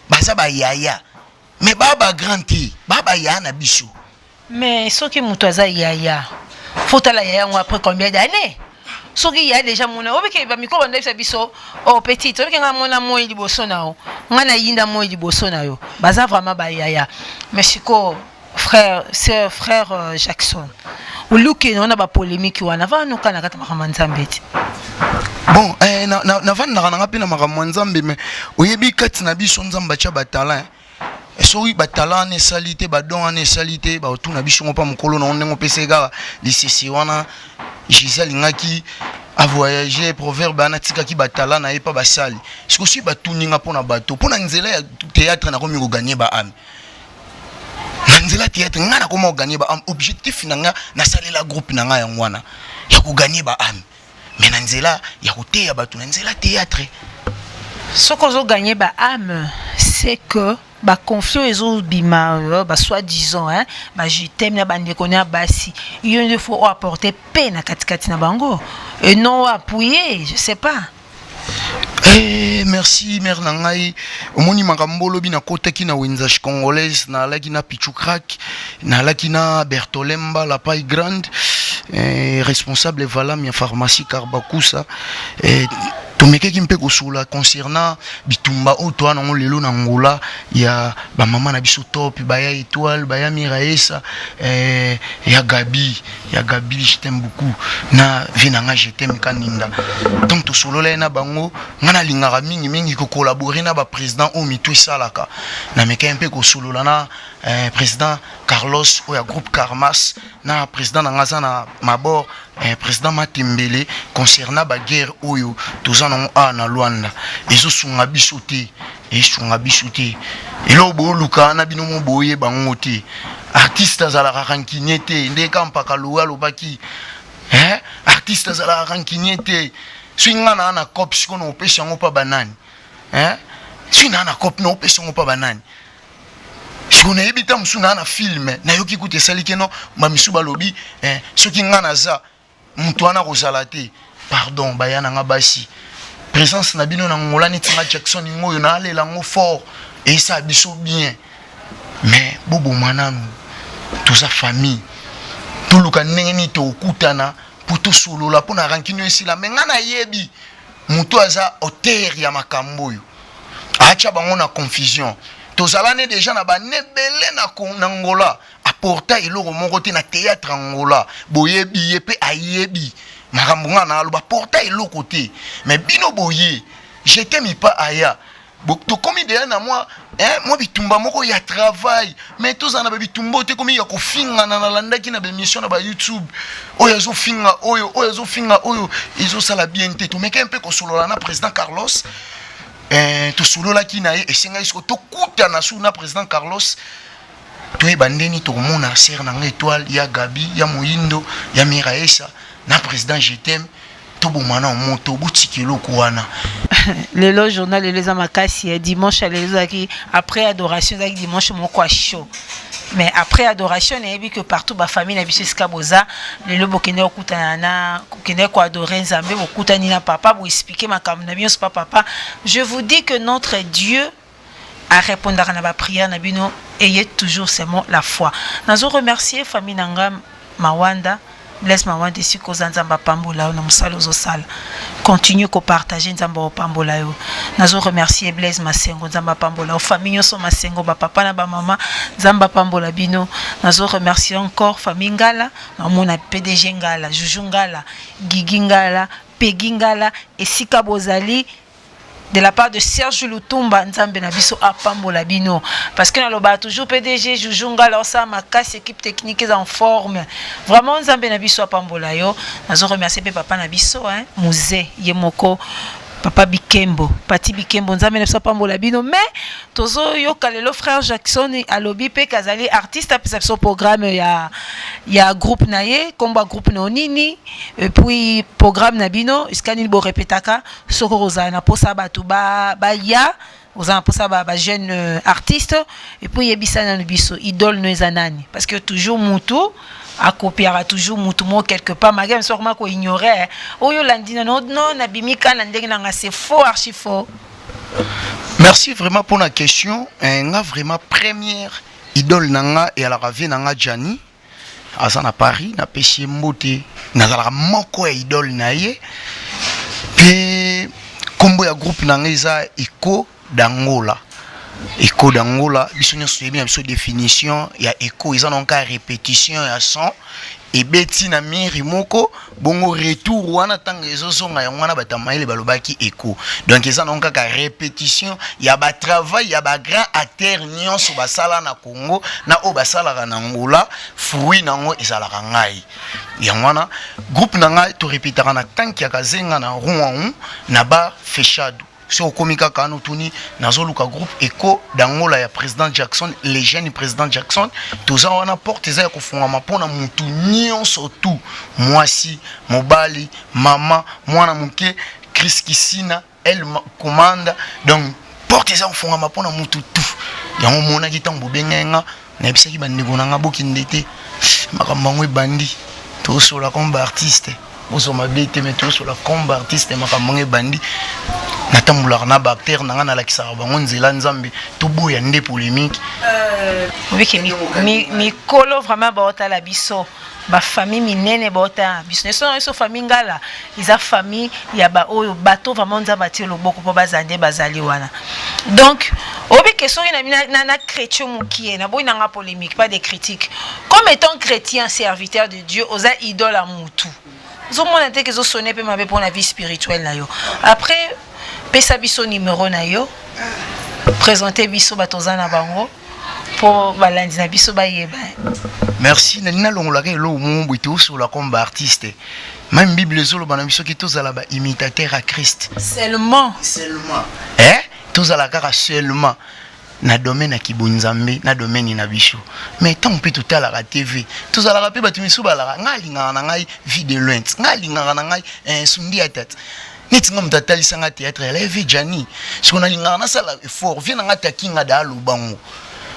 baza bayaya, mais baa bagrand te, baa baya na biso. Mais soki moto aza yaya, faut tala yaya yango après combien d'années. Soki ya déjà mona, obike bamikolo bandebisa biso: "Oh petite, obike nga mona moi liboso na yo, nga nayinda moi liboso na yo." Baza vraiment bayaya. Mais sikoyo, frère, sœur, frère Jackson, olukende wana bapolémique wana, vanoka na kati makambo ya Nzambe te. Bon, navandaka nanga mpe na makambo ya Nzambe, mais oyebi, kati na biso Nzambe atya batalent. Soki batalent wana esali te, badon wana esali te, baotuna biso ngo mpa mokolo nango ndenge opesa kaka lisese wana. Jésus alingaki avoyage, proverbe wana, atikaki batalent na ye mpa basali. Siko soki batuninga mpona bato, mpona nzela ya théâtre, nakomi kogagner baâme na nzela théâtre. Ngai nakoma kogagner baâme. Objectif na nga, nasalela groupe na ngai yango wana ya kogagner baâme, mais na nzela ya koteya bato na nzela théâtre. Soki ozogagner baâme, c'est que baconflit ezobima, basoi-disant, hein, bajiteme na bandeko na ya basi, yo nde faut oapporter paix na katikati na bango et non appuyer, je sais pas. Merci, mère na ngai. Omoni makambo olobi, nakotaki na wenze congolaise, naalaki na Pichu Crack, naalaki na Bertolemba la Paille Grande, responsable valam ya pharmacie Karbakusa. Tomekaki mpe kosola concernant bitumba oyo toa nango lelo na Ngola ya bamama na biso top, baya Étoile, baya Miraesa, ya Gabi, ya Gabi, je t'aime beaucoup, na vie na nga, je t'aime Kaninda. Donc tosolola ye na bango. Nga nalingaka mingimingi kocollaborer na baprésident oyo mitu esalaka. Namekaki mpe kosolola na président Carlos oyo ya groupe Carmas, na président na nga aza na mabor, président Matembele, concernant baguerre oyo toza nango awa na Lwanda. Ezosunga biso te, esunga biso te. Eloko booluka na bino mo boyeba ngo te. Artiste azalaka rancunier te. Nde ka mpaka lowe alobaki, eh? Artiste azalaka rancunier te. Soki nga naa na cope, sikoyo na opesa yango mpa banani, eh? Soki naa na cope, na opesa yango mpa banani? Sikoyo nayebi ta mosusu naa na film, nayoki kuta esali keno bamisu balobi, soki nga naza moto wana kozala te. Pardon, baya na nga basi, présence na bino na Ngola neti nga Jackson oyo naalela yango fort, eyesala biso bien. Mais boboma nanu, toza famille, toluka ndenge nini tokutana mpo tosolola mpo na rancune oyo esila. Mais nga nayebi moto aza auteur ya makambo oyo atya bango na confusion. Tozala ne déjà na banebele na Ngola, aporta eloko moko te na théâtre Angola. Boyebi ye mpe ayebi makambo nga na aloba, porta eloko te. Mais bino boye, jetemi pa aya, tokomi deya na mwa, mwa bitumba moko ya travail. Mais tozala na babitumba oyo te, komi ya kofingana. Nalandaki na baémission na bayoutube, oyo azofinga oyo, oyo azofinga oyo, ezosala bien te. Tomekaki mpe kosolola na président Carlos, tosololaki na ye. Esengaki siko tokutana su na président Carlos, toyeba ndeni tokomona sœur na ngai Étoile, ya Gabi, ya Moyindo, ya Miraesa, na président Jetem, toboma na moto, botika eloko wana. Lelo journal, lelo eza makasi ya dimanche. Lelo ezalaki après adoration, ezalaki dimanche moko ya chaud. Mais après adoration, nayebi que partout bafamille na biso esika boza lelo, bokende kokutana na kokende koadorer Nzambe, bokutani na papa, boexpliquer makambo na bino pa papa. Je vous dis que notre Dieu arépondaka na baprière na bino. Ayez toujours seulement la foi. Nazo remercier famille na nga Mawanda, Blaise Mawanda, esika oza, Nzambe apambola yo na mosala ozosala. Continue kopartager, Nzambe apambola yo. Nazo remercier Blaise Masengo, Nzambe apambola yo. Famille nyonso Masengo, bapapa na bamama, Nzambe apambola bino. Nazo remercier encore famille Ngala, namona PDG Ngala, Juju Ngala, Gigi Ngala. Peggy Ngala esika bozali, de la part de Serge Lutumba, Nzambe na biso apambola bino, parce que naloba toujours PDG Juju Ngala osala makasi, équipe technique est en forme vraiment. Nzambe na biso apambola yo. Nazo remercier mpe papa na biso, hein, Muze ye moko, papa Bikembo, Pati Bikembo. Nzambe na biso apambola bino. Mais tozoyoka lelo frère Jackson alobi mpe kazali artiste, apesa biso programme ya groupe na ye. Nkombo ya groupe na yo nini? Et puis programme na bino esika nini borepetaka? Soki kozala na mposa bato baya, oza na mposa bajeune artiste. Et puis yebisa nanu biso, idole no eza nani? Parce que toujours mutu akopiaka toujours mutu moko quelque part, malgré biso akoma koignore oyo olandi nano. Non, nabimi ka na ndenge nanga, c'est faux, archi faux. Merci vraiment pour la question. Nga vraiment, première idole na nga eyalaka vieux na nga Gianni, aza na Paris, napesi ye mbote. Nazalaka moko ya idole na ye. Mpe nkombo ya groupe na nga eza Eco d'Angola. Eco d'Angola, biso nyonso toyebi na biso définition ya eco, eza nango kaka répétition ya son ebeti na miri moko bongo, retour wana ntango ezozonga, yango wana bato ya mayele balobaki eco. Donc eza nango kaka répétition ya batravail ya bagrand acteur nyonso basala na Congo na oyo basalaka na Angola. Fruit nango ezalaka ngai. Yango wana groupe na ngai torepetaka na tanki ya Kazenga na Rouen na bar Fechado. Soki okomi kaka wana, otuni nazoluka groupe Eco d'Angola ya président Jackson, le jeune président Jackson, toza wana. Porte eza ya kofungwama mpona mutu nyonso tu, mwasi, mobali, mama, mwana moke, Chris Kisina el commande. Donc porte eza kofungwama mpona mutu tu. Yango omonaki ntango bobengai nga, nayebisaki bandeko na nga bokende te, makambo yango ebandi. Tosola comme baartiste, bozwa mabe te, mais tosola comme baartiste, makambo yango ebandi. Natambolaka na baacteur na nga, nalakisaka bango nzela Nzambe, toboya nde polémique. Obiki mikolo vraiment baotala biso, bafamille minene baotala biso nyonso na biso. Famille Ngala eza famille ya baoyo bato vraiment Nzambe atie loboko mpo bazala nde bazali wana. Donc obike soki na chrétien mokie, naboyi nanga polémique, pas de critique, comme étant chrétien, serviteur de Dieu, oza idole ya mutu, ozomona te ke ezosone mpe mabe mpona vie spirituelle na yo. Après, pesa biso numéro na yo, présente biso bato oza na bango mpo balandi na biso bayeba. Merci. Nalingi nalongolaka eloko moko boye. Tosola comme baartiste, même Bible ezoloba na biso ke tozala baimitateur ya Christ. Seulement. Seulement, eh? Tozala kaka seulement na domaine ya kibonzambe, na domaine na biso. Mais ntango mpe totalaka TV, tozalaka mpe bato misusu balaka. Ngai alingaka na ngai Vie de Loin, ngai alingaka na ngai Sundi ya Tata. Neti nga moto atalisanga théâtre yala eve Jani, soki nalingaka nasala effort, vieux na ngai takinga da alobango.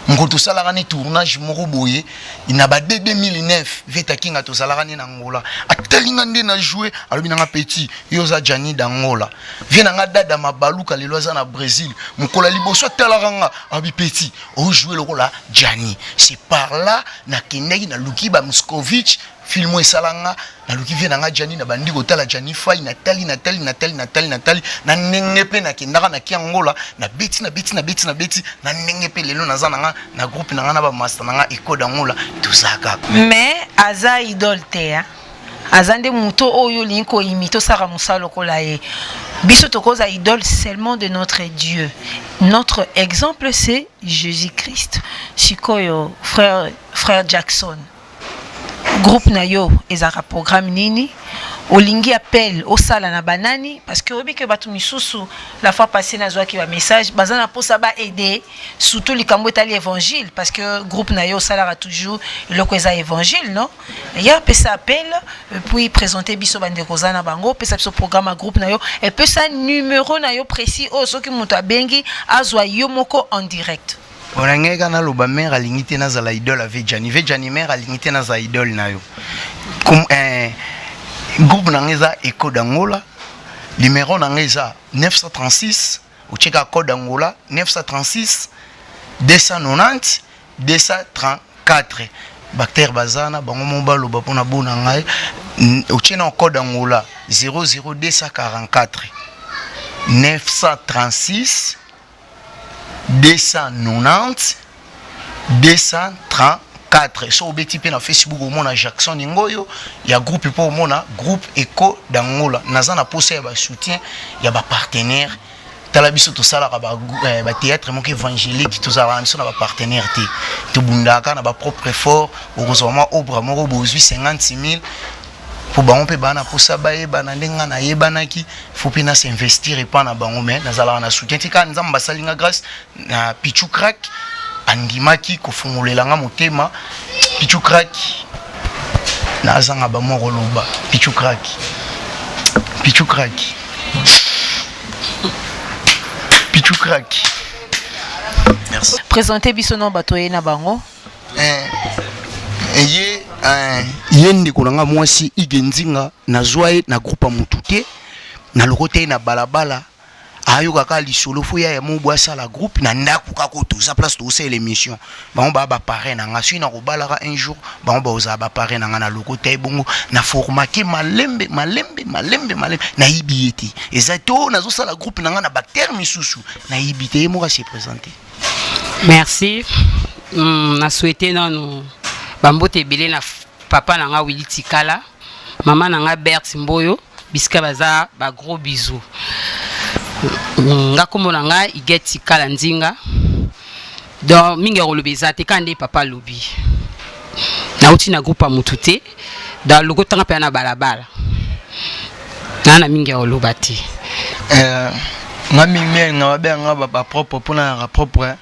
Mokolo tosalaka ne tournage moko boye na ba 2009, vieux Takinga, tozalaka ne na Ngola, atalinga nde na joue, alobi nanga: "Petit, yo oza Jani d'Angola." Vieux na nga Dada Mabaluka, lelo aza na Brésil, mokolo ya liboso atalaka nga, alobi: "Petit, ojoue lokola Jani." C'est par là nakendaki, naluki ba Moscovitch, film esalanga, naluki vieux na nga Jani, na bandi kotala Jani Fai, natali, natali, natali, natali, natali na ndenge mpe nakendaka naki Angola, nabeti, nabeti, nabeti, nabeti na ndenge mpe lelo naza na nga na groupe na nga na bamaster na nga Eco d'Angola, toza kaka. Mais aza idole te, hein? Aza nde moto oyo olingi koimite, osala mosala lokola ye. Biso tokoza idole seulement de notre Dieu. Notre exemple, c'est Jésus-Christ. Sikoyo, frère Jackson, groupe na yo ezalaka programme nini? Olingi appel osala na banani? Parce que oyebi ke bato misusu, la fois passée nazwaki bamessage, baza na mposa baaider, surtout likambo etali évangile, parce que groupe na yo osalaka toujours eloko eza évangile. Non, ya pesa appel, puis présenter biso bandeko oza na bango, pesa biso programme ya groupe na yo, epesa numéro na yo précis oyo soki moto abengi azwa yo moko en direct. Ona ngai kaka naloba, mare alingi te nazala idole ave Jani. Ve Jani, mare alingi te nazala idole na yo. Groupe na ngai eza Eco d'Angola. Numéro na ngai eza 936, otieka code Angola, 936 290 234. Bactere baza na bango mo baloba mpona bona ngai. Otie na code Angola 00244 936 290 234. 4. So obeti mpe na Facebook, omona Jackson Ngoyo ya groupe, mpo omona groupe Eco d'Angola. Naza na posa ya basoutien ya bapartenaire. Tala, biso tosalaka bathéâtre moko évangélique, tozalaka na biso na bapartenaire te, tobundaka na bapropre effort. Okozwa mwa obra moko, bozwi 56 000 mpo bango mpe baa na mposa bayebana ndenge nga nayebanaki. Faut mpe nasinvestir epa na bango, mais nazalaka na soutien te. Kaka Nzambe asali nga grâce na Pichu Crack, andimaki kofungolela nga motema. Pichu Crack, nazanga bamwa koloba. Pichu Crack, Pichu Crack, Pichu Crack, merci. Présente biso no bato oye na bango. Ye ndeko na nga mwasi Ige Nzinga. Nazwa ye na groupe ya motu te, nalokota ye na balabala. Ayokaka lisolo, faut ya mo bo asala groupe na ndako kaka oyo toza, place tokosalela émission. Bango baa baparrain na nga. Soki nakobalaka un jour, bango bakozala baparrain na nga. Na lokota ye bongo, na formake malembe malembe malembe malembe. Nayibi ye te, eza te oyo nazosala groupe na nga na baterme misusu, nayibi te. Ye moko ase présente. Merci. Na souhaité nanu bambote ebele na papa na nga Willi Tikala, mama na nga Bert Mboyo, bisika baza, ba gros bisous. Nga kombo na nga Iget Tikala Nzinga. Donc mingi ya koloba eza te, kaka nde papa alobi. Nauti na groupe ya mutu te, donc lokotanga mpe na balabala naa na mingi ya koloba te. Nga mingi nga babenga nga bapropre mpona yaka propre.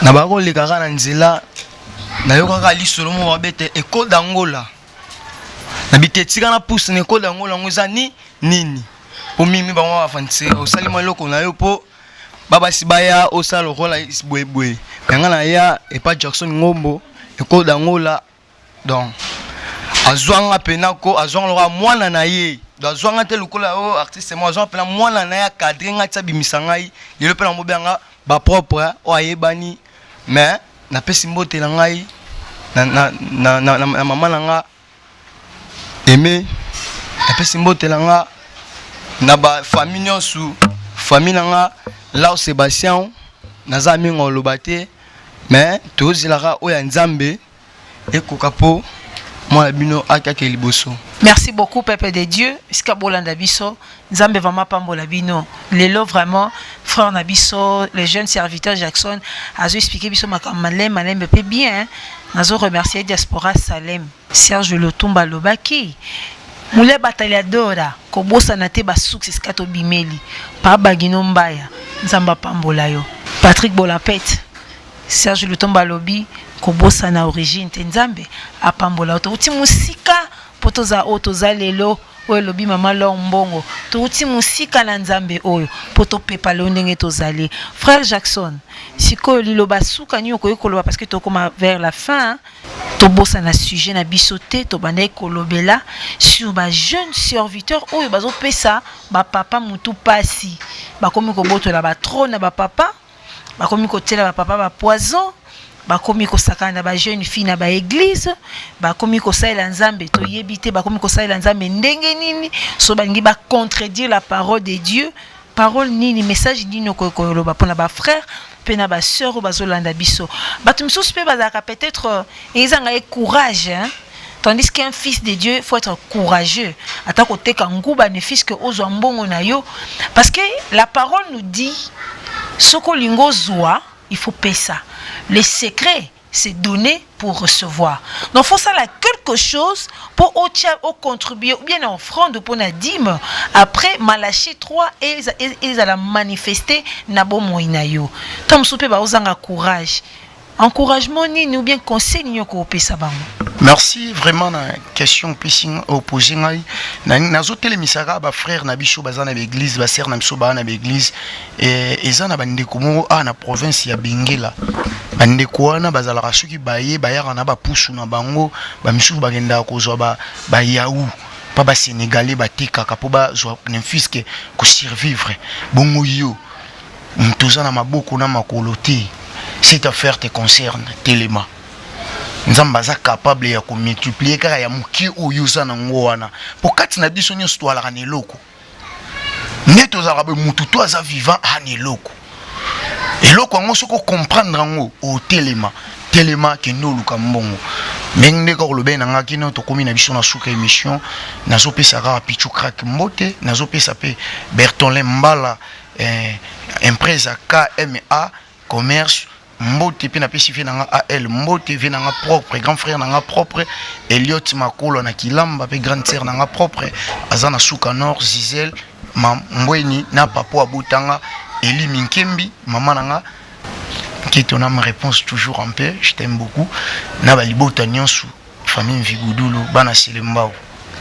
Na bakoleka kaka na nzela, nayokaka lisolo moko babete Eco d'Angola. Nabi te, tika na pousse na Eco d'Angola. Yango eza ni nini? Mpo mingi bango bafandisi, osali mwa eloko na yo mpo babasi baya osala lokola boyeboye. Me nga na ya epa Jackson Ngombo, Eco d'Angola. Donc azwanga mpena ko azwanga lokola mwana na ye. Donc azwanga te lokola oyo artiste mo, azwanga mpena mwana na ye, acadre ngai ti abimisa ngai lelo mpe na mobenga bapropre oyo ayebani. Mais napesi mbote na ngai na mama na nga Aime, napesi mbote na nga na bafamille nyonso, famille na nga Lao Sébastien. Naza mingi oloba te, mais tozelaka oyo ya Nzambe ekoka mpo mwana bino akake liboso. Merci beaucoup, peuple de Dieu. Esika bolanda biso, Nzambe vraiment pambola bino. Lelo vraiment, frère na biso, le jeune serviteur Jackson azo expliquer biso makambo malembe malembe pe bien. Nazo remercier diaspora Salem. Serge Lotumba alobaki mule bataliadora, kobosana te basuks esika tobimeli pa bagino mbaya. Nzambe apambola yo, Patrick Bolampete. Serge Lutomba alobi kobosana origine te. Nzambe apambola yo. Touti mosika mpo tozala oyo toza lelo. Oyo elobi mama Lor Mbongo, touti mosika na Nzambe oyo mpo topepa lelo ndenge tozali. Frère Jackson, sikoyo liloba suka nini okoki koloba? Parce que tokoma vers la fin. Tobosana sujet na biso te, tobandaki kolobela sur bajeune serviteur oyo bazopesa bapapa mutu pasi, bakomi kobotola batrône na bapapa, bakomi kotiela bapapa bapoison, bakomi kosakana na bajeune fille na baeglise, bakomi kosalela Nzambe toyebi te, bakomi kosalela Nzambe ndenge nini. So balingi bacontredire la parole de Dieu. Parole nini, message nini okoki koloba mpona bafrère mpe na basœur oyo bazolanda biso? Bato mosusu mpe bazalaka peut-être ezanga ye courage, hein? Tandis qu'un fils de Dieu faut être courageux, ata koteka nguba, ne fût-ce que ozwa mbongo na yo, parce que la parole nous dit: soki olingi ozwa, il faut pesa. Le secret, c'est donner pour recevoir. Donc faut ça là quelque chose pour contribuer, ou bien offrande pour la dîme. Après Malachie 3 et la manifester na bomoi na yo. Tant mosusu pe baozanga courage. Encouragement nini ou bien conseil nini okopesa bango? Merci vraiment na question opesi, opose ngai. Nazotelemisaka bafrère na biso baza na baeglise, basœur na biso baa na baeglise. Eza na bandeko moko awa na province ya Bengela. Bandeko wana bazalaka, soki baye, bayaka na bapusu na bango. Bamisusu bakendaka kozwa bayau mpa basénégalais, batekaka mpo bazwa ne fût-ce que kosurvivre. Bongo yo moto oza na maboko na makolo te, cette affaire te concerne. Telema, Nzambe aza capable ya komultiplier kaka ya moke oyo oza nango wana, mpo kati na biso nyonso toalaka na eloko. Nde tozalaka boye, mutu to aza vivant a na eloko. Eloko yango, soki ocomprendre yango, otelema. Telema, kende oluka mbongo. Ndenge nde kaka olobeli na nga kino tokomi na biso na suka émission, nazopesa kaka Pichu Crack mbote, nazopesa mpe Bertolin Mbala, empresa KMA Commerce mbote, mpe napesi vie na nga AL mbote, vie na nga propre, grand frère na nga propre Eliot Makolo na Kilamba, mpe grande sœur na nga propre aza na suka nord, Zizel Mambweni na papo abotanga Eli Minkembi, mama na nga, que ton âme repose toujours en paix, je t'aime beaucoup. Na balibota nyonso, famille Mvigudulu, bana Selembao,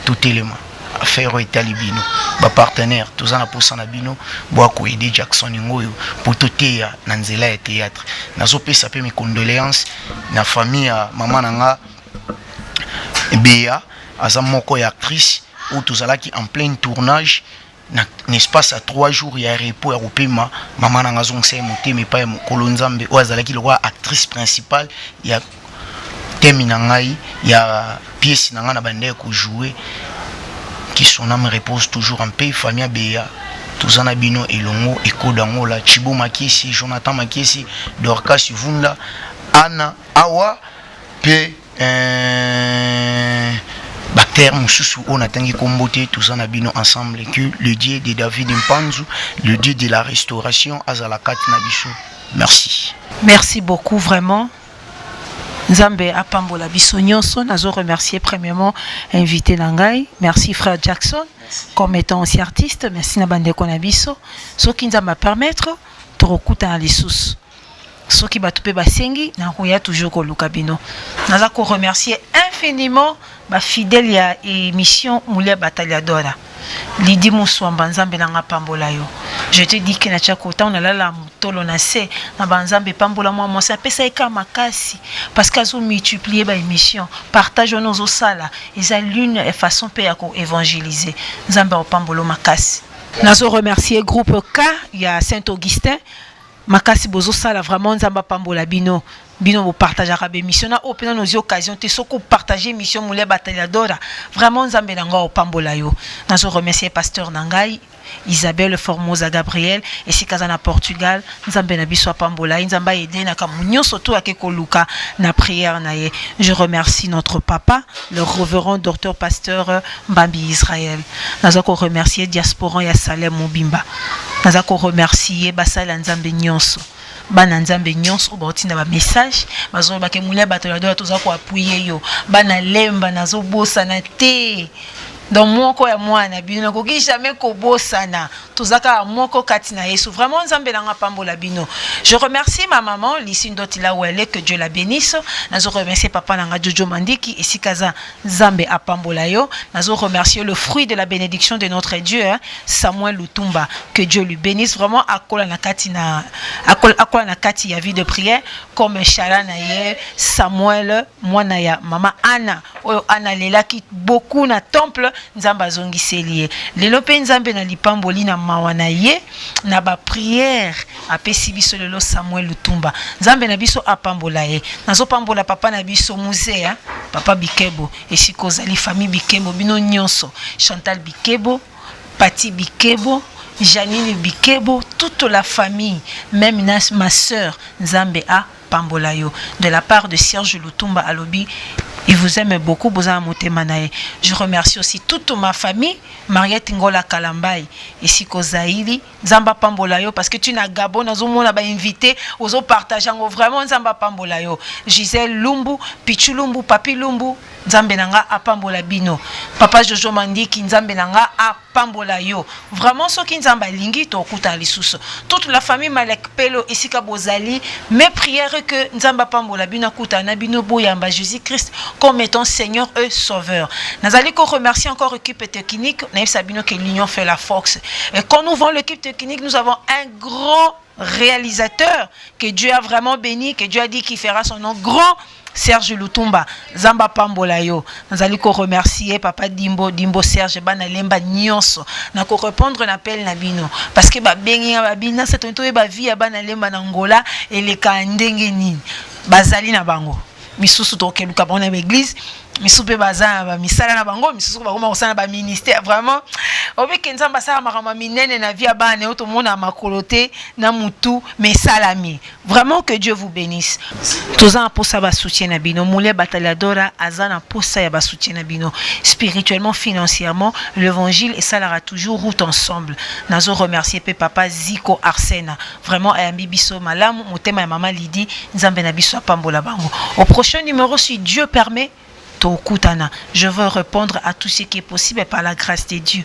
totelema, affaire oyo etali bino bapartenaire, toza na posa na bino boya koaider Jackson Ngoyo mpo toteya na nzela ya théâtre. Nazopesa mpe mes condoléances na famille ya mama na nga Beya, aza moko ya actrice oyo tozalaki en plein tournage. Na espace ya 3 jours ya repos ya kopema, mama na nga azongisa ye motema epai ya mokolo Nzambe, oyo azalaki lokola actrice principale ya temi na ngai, ya pièce na ngai na bandeko kojouer. Que son âme repose toujours en paix. Famille Beya, toza na bino elongo. Ekodangola Chibo Makiesi, Jonathan Makiesi, Dorcas Vunda, Ana Awa, mpe bacteur mosusu oyo natangi kombo te, toza na bino ensemble. Que le Dieu de David Mpanzu, le Dieu de la restauration, azala kati na biso. Merci. Merci beaucoup vraiment. Nzambe apambola biso nyonso. Nazo remercier premièrement invité na ngai. Merci frère Jackson, comme étant aussi artiste. Merci na bandeko na biso. Soki Nzambe permettre, tokokutana lisusu. Soki bato mpe basengi, nakoya toujours koluka bino. Naza koremercier infiniment bafidèle ya émission Mulia Bataliadora. Lidi Muswamba, Nzambe nanga pambola yo. Je te dis ke natia kota, nalala motolo na se na banzambe, pambola mwa mwasi, apesa ye ka makasi, parce que azomultiplier baémission, partage wana ozosala eza l'une façon mpe ya koévangéliser. Nzambe akopambola makasi. Nazo remercier groupe K ya Saint Augustin makasi bozosala. Vraiment, Nzambe apambola bino. Bino bopartageaka baémission na oyo mpena nozwi occasion te. Soki opartage émission Molia Bataliadora, vraiment Nzambe na ngai opambola yo. Nazo remercier pasteur na ngai Isabelle Formosa Gabriel, esika aza na Portugal. Nzambe na biso apambola ye, Nzambe aide na kambo nyonso to ake koluka na prière na ye. Je remercie notre papa, le révérend docteur pasteur Mbambi Israël. Naza koremercier diaspora ya Salem mobimba. Naza koremercier basali ya Nzambe nyonso, bana Nzambe nyonso oyo baotinda bamessage, bazolobake Molia bato na dola, toza koappuyer yo. Bana Lemba, nazobosana te. Donc moko ya mwana bino nakoki jamais kobosana, toza kaka moko kati na Yesu. Vraiment, Nzambe nanga pambola bino. Je remercie ma maman Lisi Ndotila Wele, que Dieu la bénisse. Nazo remercier papa nanga Jojo Mandiki, esika aza, Nzambe apambola yo. Nazo remercier le fruit de la bénédiction de notre Dieu, hein, Samuel Lutumba, que Dieu lui bénisse. Vraiment, akola na kati na akola na kati ya vie de prière comme Chala na ye Samuel, mwana ya mama Anna oyo Anna alelaki beaucoup na temple, Nzambe azongiseli ye lelo mpe Nzambe na lipamboli na mawa na ye na baprière apesi biso lelo Samuel Lutumba. Nzambe na biso apambola ye. Nazopambola papa na biso Muze, hein? Papa Bikebo, esika ozali, famille Bikebo, bino nyonso, Chantal Bikebo, Pati Bikebo, Janine Bikebo, toute la famille, même na ma sœur, Nzambe a pambola yo de la part de Serge Lutumba. Alobi il vous aime beaucoup, boza motema na ye. Je remercie aussi toute ma famille, Mariette Ngola Kalambai, esika ozali, Nzambe apambola yo, parce que tu na Gabon, nazomona bainvité ozopartage yango. Vraiment, Nzambe apambola yo. Gisèle Lumbu, Pichu Lumbu, Papi Lumbu, Nzambe na nga apambola bino. Papa Jojo Mandiki, Nzambe na nga apambola yo. Vraiment, soki Nzambe alingi, tokutana lisusu. Toute la famille Malek Pelo, esika bozali, mes prières que Nzambe apambola bino, akutana na bino, boyamba Jésus Christ comme étant Seigneur et Sauveur. Nazali ko remercier encore équipe technique. Nayebisa bino que l'union fait la force, et quand nous voyons l'équipe technique, nous avons un grand réalisateur que Dieu a vraiment béni, que Dieu a dit qu'il fera son nom grand, Serge Lutumba. Nzambe apambola yo. Nazali ko remercier papa Dimbo Dimbo Serge, bana Lemba nyonso. Na ko répondre na appel na bino parce que babengi nga babina c'est to ba vie ya bana Lemba na Angola eleka ndenge nini. Bazali na bango. Misusu tokeluka bango na baeglise, misusu mpe baza na bamisala na bango, misusu bakoma kosala na baministère. Vraiment, obike Nzambe asala makambo ya minene na vie ya bana oyo tomona makolo te na mutu, mais esalami. Vraiment, que Dieu vous bénisse. Toza na posa basoutien na bino. Molia Bataladora aza na posa ya basoutien na bino, spirituellement, financièrement. L'évangile esalaka toujours route ensemble. Nazo remercier mpe papa Ziko Arsena. Vraiment, ayambi biso malamu, motema ya mama Lidi. Nzambe na biso apambola bango. Au prochain numéro, si Dieu permet, tokutana. Je veux répondre à tout ce qui est possible par la grâce de Dieu.